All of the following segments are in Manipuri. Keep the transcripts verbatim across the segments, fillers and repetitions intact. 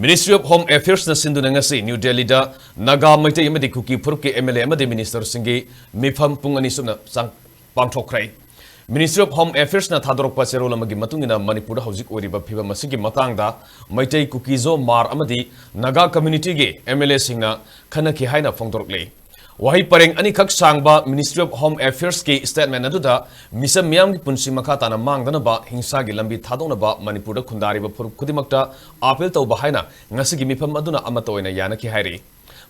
Ministry of Home Affairs ꯅ ꯁꯤꯟꯗꯨꯅ ꯉꯁꯤ ꯅ꯭ꯌꯨ ꯗꯦꯜꯂꯤꯗ ꯅꯥꯒꯥ, ꯃꯩꯇꯩ ꯑꯃꯗꯤ ꯀꯨꯀꯤ ꯐꯨꯔꯨꯞꯀꯤ M L A ꯑꯃꯗꯤ minister ꯁꯤꯡꯒꯤ ꯃꯤꯐꯝ ꯄꯨꯡ ꯑꯅꯤ ꯆꯨꯞꯅ ꯆꯪ-, ꯄꯥꯡꯊꯣꯛꯈ꯭ꯔꯦ꯫ Ministry of Home Affairs ꯅ ꯊꯥꯗꯣꯔꯛꯄ ꯆꯦꯔꯣꯜ ꯑꯃꯒꯤ ꯃꯇꯨꯡ ꯏꯟꯅ, ꯃꯅꯤꯄꯨꯔꯗ ꯍꯧꯖꯤꯛ ꯑꯣꯏꯔꯤꯕ ꯐꯤꯕꯝ ꯑꯁꯤꯒꯤ ꯃꯇꯥꯡꯗ ꯃꯩꯇꯩ, ꯀꯨꯀꯤ-ꯖꯣ, ꯃꯥꯔ ꯑꯃꯗꯤ ꯅꯥꯒꯥ community ꯒꯤ M L A ꯁꯤꯡꯅ ꯈꯟꯅꯈꯤ ꯍꯥꯏꯅ ꯐꯣꯡꯗꯣꯔꯛꯂꯤ꯫ ꯋꯥꯍꯩ ꯄꯔꯦꯡ ꯑꯅꯤꯈꯛ ꯁꯥꯡꯕ Ministry of Home Affairs ꯀꯤ statement ꯑꯗꯨꯗ, ꯃꯤꯆꯝ ꯃꯤꯌꯥꯝꯒꯤ ꯄꯨꯟꯁꯤ ꯃꯈꯥ ꯇꯥꯅ ꯃꯥꯡꯗꯅꯕ, ꯍꯤꯡꯁꯥꯒꯤ ꯂꯝꯕꯤ ꯊꯥꯗꯣꯛꯅꯕ ꯃꯅꯤꯄꯨꯔꯗ ꯈꯨꯟꯗꯥꯔꯤꯕ ꯐꯨꯔꯨꯞ ꯈꯨꯗꯤꯡꯃꯛꯇ appeal ꯇꯧꯕ ꯍꯥꯏꯅ ꯉꯁꯤꯒꯤ ꯃꯤꯐꯝ ꯑꯗꯨꯅ ꯑꯃꯠꯇ ꯑꯣꯏꯅ ꯌꯥꯅꯈꯤ ꯍꯥꯏꯔꯤ꯫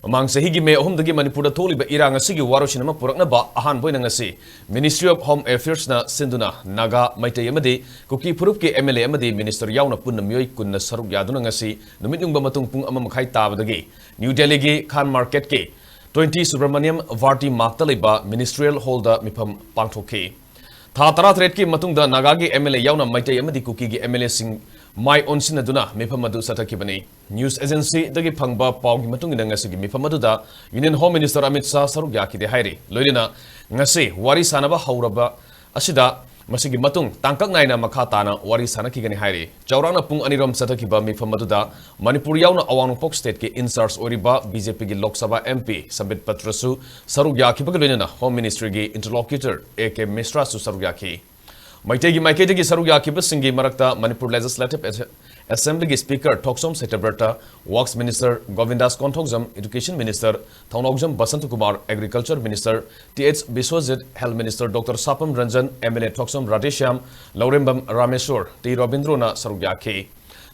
ꯃꯃꯥꯡ ꯆꯍꯤꯒꯤ ꯃꯦ ꯑꯍꯨꯝꯗꯒꯤ ꯃꯅꯤꯄꯨꯔꯗ ꯊꯣꯛꯂꯤꯕ ꯏꯔꯥꯡ ꯑꯁꯤꯒꯤ ꯋꯥꯔꯣꯏꯁꯤꯟ ꯑꯃ ꯄꯨꯔꯛꯅꯕ ꯑꯍꯥꯟꯕ ꯑꯣꯏꯅ ꯉꯁꯤ Ministry of Home Affairs ꯅ ꯁꯤꯟꯗꯨꯅ ꯅꯥꯒꯥ, ꯃꯩꯇꯩ ꯑꯃꯗꯤ ꯀꯨꯀꯤ ꯐꯨꯔꯨꯞꯀꯤ M L A ꯑꯃꯗꯤ minister ꯌꯥꯎꯅ ꯄꯨꯟꯅ ꯃꯤꯑꯣꯏ ꯀꯨꯟꯅ ꯁꯔꯨꯛ ꯌꯥꯗꯨꯅ ꯉꯁꯤ ꯅꯨꯃꯤꯠ ꯌꯨꯡꯕ ꯃꯇꯨꯡ ꯄꯨꯡ ꯑꯃ ꯃꯈꯥꯏ ꯇꯥꯕꯗꯒꯤ ꯅ꯭ꯌꯨ ꯗꯦꯜꯂꯤꯒꯤ ꯈꯥꯟ ꯃꯥꯔꯀꯦꯠꯀꯤ twenty ꯁꯨꯕ꯭ꯔꯃꯅꯤꯌꯝ ꯚꯥꯔꯇꯤ ꯃꯥꯔꯛꯇ ꯂꯩꯕ Ministerial Hall ꯗ ꯃꯤꯐꯝ ꯄꯥꯡꯊꯣꯛꯈꯤ꯫ ꯊꯥ ꯇꯔꯥꯇꯔꯦꯠꯀꯤ ꯃꯇꯨꯡꯗ ꯅꯥꯒꯥꯒꯤ M L A ꯌꯥꯎꯅ ꯃꯩꯇꯩ ꯑꯃꯗꯤ ꯀꯨꯀꯤꯒꯤ M L A ꯁꯤꯡ ꯃꯥꯏ ꯑꯣꯟꯁꯤꯟꯅꯗꯨꯅ ꯃꯤꯐꯝ ꯑꯗꯨ ꯆꯠꯊꯈꯤꯕꯅꯤ꯫ News agency ꯗꯒꯤ ꯐꯪꯕ ꯄꯥꯎꯒꯤ ꯃꯇꯨꯡ ꯏꯟꯅ, ꯉꯁꯤꯒꯤ ꯃꯤꯐꯝ ꯑꯗꯨꯗ Union Home Minister Amit Shah ꯁꯔꯨꯛ ꯌꯥꯈꯤꯗꯦ ꯍꯥꯏꯔꯤ꯫ ꯂꯣꯏꯅꯅ ꯉꯁꯤ ꯋꯥꯔꯤ ꯁꯥꯅꯕ ꯍꯧꯔꯕ ꯑꯁꯤꯗ ꯃꯁꯤꯒꯤ ꯃꯇꯨꯡ ꯇꯥꯡꯀꯛ ꯅꯥꯏꯅ ꯃꯈꯥ ꯇꯥꯅ ꯋꯥꯔꯤ ꯁꯥꯅꯈꯤꯒꯅꯤ ꯍꯥꯏꯔꯤ꯫ ꯆꯥꯎꯔꯥꯛꯅ ꯄꯨꯡ ꯑꯅꯤꯔꯣꯝ ꯆꯠꯊꯈꯤꯕ ꯃꯤꯐꯝ ꯑꯗꯨꯗ ꯃꯅꯤꯄꯨꯔ ꯌꯥꯎꯅ ꯑꯋꯥꯡ ꯅꯣꯡꯄꯣꯛ state ꯀꯤ in charge ꯑꯣꯏꯔꯤꯕ B J P ꯒꯤ ꯂꯣꯛ ꯁꯚꯥ M P ꯁꯝꯕꯤꯠ ꯄꯇ꯭ꯔꯁꯨ ꯁꯔꯨꯛ ꯌꯥꯈꯤꯕꯒ ꯂꯣꯏꯅꯅ Home Ministry ꯒꯤ interlocutor A K ꯃꯤꯁ꯭ꯔꯥꯁꯨ ꯁꯔꯨꯛ ꯌꯥꯈꯤ꯫ ꯃꯩꯇꯩꯒꯤ ꯃꯥꯏꯀꯩꯗꯒꯤ ꯁꯔꯨꯛ ꯌꯥꯈꯤꯕꯁꯤꯡꯒꯤ ꯃꯔꯛꯇ ꯃꯅꯤꯄꯨꯔ Legislative Assembly ꯒꯤ Speaker Thokchom Satyabrata, Works Minister Govindas Konthoujam, Education Minister Thounaojam Basantakumar, Agriculture Minister Th Biswajit, Health Minister Doctor Sapam Ranjan, M L A Thokchom Radheshyam, Lourembam Rameshwor, T Robindro ꯁꯔꯨꯛ ꯌꯥꯈꯤ꯫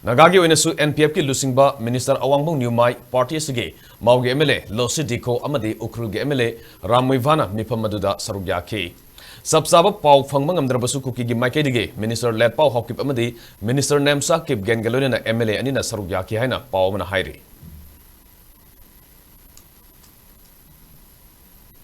ꯅꯥꯒꯥꯒꯤ ꯑꯣꯏꯅꯁꯨ N P F ꯀꯤ ꯂꯨꯆꯤꯡꯕ Minister ꯑꯋꯥꯡꯕꯝ ꯅ꯭ꯌꯨꯃꯥꯏ, party ꯑꯁꯤꯒꯤ ꯃꯥꯎꯒꯤ M L A ꯂꯣꯁꯤ ꯗꯤꯈꯣ ꯑꯃꯗꯤ ꯎꯈ꯭ꯔꯨꯜꯒꯤ M L A ꯔꯥꯝ ꯃꯨꯏꯚꯥꯅ ꯃꯤꯐꯝ ꯑꯗꯨꯗ ꯁꯔꯨꯛ ꯌꯥꯈꯤ꯫ ꯆꯞ ꯆꯥꯕ ꯄꯥꯎ ꯐꯪꯕ ꯉꯝꯗ꯭ꯔꯕꯁꯨ, ꯀꯨꯀꯤꯒꯤ ꯃꯥꯏꯀꯩꯗꯒꯤ Minister ꯂꯦꯠꯄꯥꯎ ꯍꯥꯎꯀꯤꯞ ꯑꯃꯗꯤ Minister ꯅꯦꯝꯁꯥ ꯀꯤꯞꯒꯦꯟꯒ ꯂꯣꯏꯅꯅ M L A ꯑꯅꯤꯅ ꯁꯔꯨꯛ ꯌꯥꯈꯤ ꯍꯥꯏꯅ ꯄꯥꯎ ꯑꯃꯅ ꯍꯥꯏꯔꯤ꯫